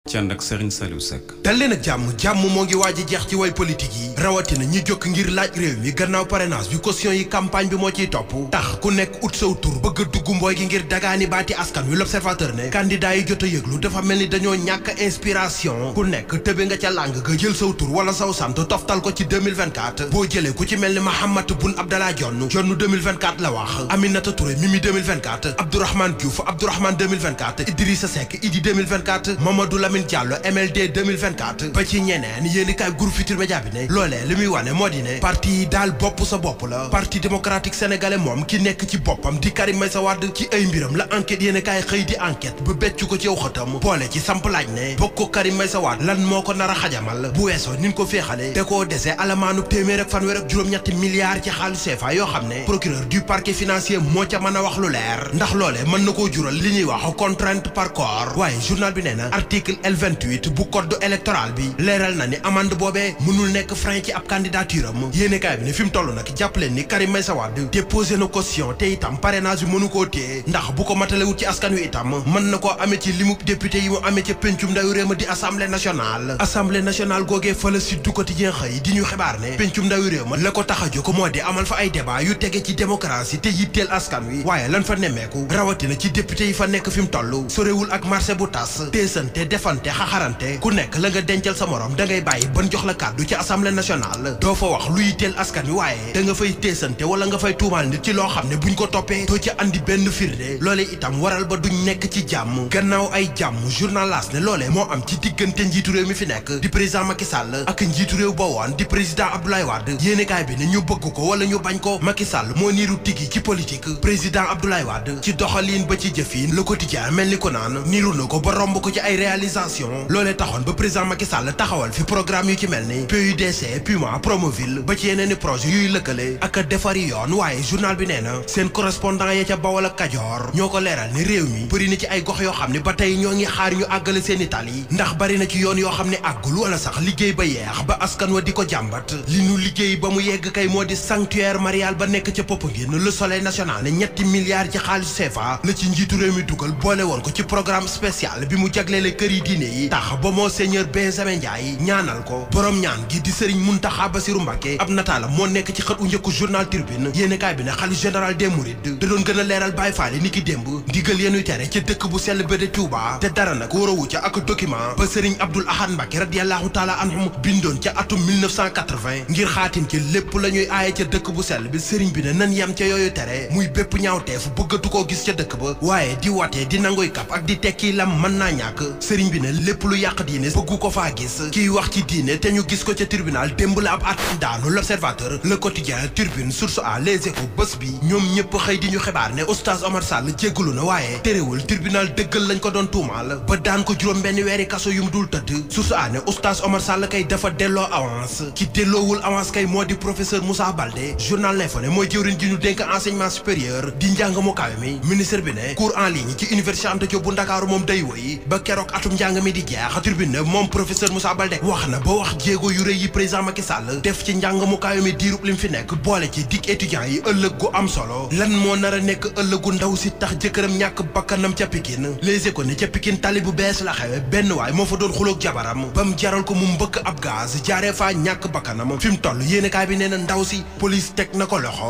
ci ànd ak Serigne Saliou Seck. dal leen ak jàmm moo ngi waaj a jeex ci way politique yi rawatina ñi jokk ngir laaj réew mi gannaaw parrainage bi caution yi campagne bi moo ciy topp tax ku nekk ut saw tur bëgg a dugg mbooy gi ngir dagaani baati askan wi. L'Observateur ne candidat yi jot a yëglu dafa mel ni dañoo ñàkk inspiration ku nekk tëbe nga ca làng ga jël saw tur wala saw sant toftal ko ci 2024 boo jëlee ku ci mel ni Mahammed Boun Abdallah Dionne 2024 la wax, Aminata Touré Mimi 2024, Abdourahmane Diouf Abdourahmane 2024, Idrissa Seck Idi 2024, Mamadou Lamine Diallo MLD 2024 ba ci ñeneen yéeni kaay groupe Futurs Médias bi ne loolee li muy wane moo di ne parti yi daal bopp sa bopp la. Parti démocratique sénégalais moom ki nekk ci boppam di Karim Meïssa Wade ci ay mbiram la enquête yéeni kaay xëy di enquête ba beccu ko ci yow xëtam boole ci samp laaj ne bokk Karim Meïssa Wade lan moo ko nar a xajamal bu weesoo nin ko féexale te koo dese alamaanu téeméer ak fanweer ak juróom-ñetti milliards ci xaalis CFA yoo xam ne procureur du parquet financier moo ca mën a wax lu leer ndax loolee mën na koo jural li ñuy wax contrainte par corps. waaye journal bi nee na article L28 bu code électoral bi leeral na ni amende boobee mënul nekk frein ci ab candidature am. yéenekaay bi ne fi mu toll nag jàpp leen ni Karim Meïssa Wade déposé na caution te itam parrainage bi mënu koo téye ndax bu ko matalewut ci askan wi itam mën na koo amee ci limub député yi mu amee ca pencum ndawi réew ma di assemblée nationale googee fa la Sud du Quotidien xëy di ñu xibaar ne pencum ndawi réew ma la ko tax a jóg moo di amal fa ay débat yu tege ci démocratie te yitteel askan wi. waaye lan fa nemmeeku rawatina ci député yi fa nekk fi mu toll sorewul ak marché bu tas teesante defante xaxarante ku nekk la nga dencal sa morom da ngay bàyyi ban jox la kàddu ci assemblée nationale doo fa wax lu yitteel askan wi waaye da nga fay teesante wala nga fay tuumaal nit ci loo xam ne buñ ko toppee doo ci andi benn firnde loolee itam waral ba duñ nekk ci jàmm gannaaw ay jàmm journal L'As ne loolee moo am ci diggante njiitu réew mi fi nekk di président Macky Sall ak njiitu réew ba woon di président Abdoulaye Wade. yéenekaay bi ne ñu bëgg ko wala ñu bañ ko Macky Sall moo niiru tigi ci politique président Abdoulaye Wade ci doxalin ba ci jëfin Le Quotidien mel ni ko naan niiru na ko ba romb ko ci ay réalisation loolee taxoon ba président Macky Sall taxawal fi programme yu ci mel ni PUDC Puma Promoville ba ci yeneen i projet yuy lëkkale ak defari yoon. waaye journal bi nee na seen correspondant ya ca Bawol ak Kajoor ñoo ko leeral ni réew mi bëri na ci ay gox yoo xam ne ba tey ñoo ngi xaar ñu àggale seen i tali ndax bari na ci yoon yoo xam ne àggul wala sax liggéey ba yeex ba askan wa di ko jàmbat li nu liggéey ba mu yegg kay moo di sanctuaire marial ba nekk ca Popenguine Le Soleil national ne ñetti milliards ci xaalis CFA la ci njiitu réew mi dugal boole woon ko ci programme spécial bi mu jagleele kër yi diine yi tax ba Monseigneur Benjamin Ndiaye ñaanal ko borom ñaan gi di Serigne Mountakha Bassirou Mbacké ab nataalam moo nekk ci xët u njëkku journal Tribune yéenekaay bi ne xalifa général des Mourides da doon gën a leeral Baye Fall ni ki démb ndigal yenuy tere ca dëkk bu sell ba de Touba te dara nag warawu ca ak document ba Serigne Abdoul Ahad Mbacké radiyallahu taala anhum bindoon ca atum 1980 ngir xaatim ci lépp la ñuy aaye ca dëkk bu sell bi Serigne bi ne nan yem ca yooyu tere muy bépp ñaawteef bëggatu koo gis ca dëkk ba waaye di watee di nangoy kap ak di tekki lam mën naa ñàkk Serigne bi ne lépp lu yàq diine bëggu ko faa gis kiy wax ci diine te ñu gis ko ca tribunal démb la ab at daanu L'Observateur Le Quotidien Tribune Source A Les Échos bés bi ñoom ñëpp xëy di ñu xibaar ne Oustaz Omar Sall jéggalu na waaye terewul tribunal dëggal lañ ko doon tuumaal ba daan ko juróom benn weeri kaso yu mu dul tëdd Source A ne Oustaz Omar Sall kay dafa delloo avance ki delloowul avance kay moo di professeur Moussa Baldé journal L'Info ne mooy jëwriñ ji ñu dénk enseignement supérieur di njàng mu kawe mi ministre bi ne cours en ligne ci université Anta Diop bu Ndakaaru moom day woy ba keroog atum njàng mi di jeex tribune ne moom professeur Moussa Baldé wax na ba wax jéego yu rëy yi président Macky Sall def ci njàng mu kawe mi diirub lim fi nekk boole ci dig étudiants yi ëllëg gu am solo lan moo nar a nekk ëllëgu ndaw si tax jëkkëram ñàkk bakkanam ca Pikine Les Échos ne ca Pikine tali bu bees la xewe benn waay moo fa doon xuloog jabaram ba mu jaral ko mu mbëkk ab gaz jaaree faa ñàkk bakkanam fi mu toll yéenekaay bi nee na ndaw si police teg na ko loxo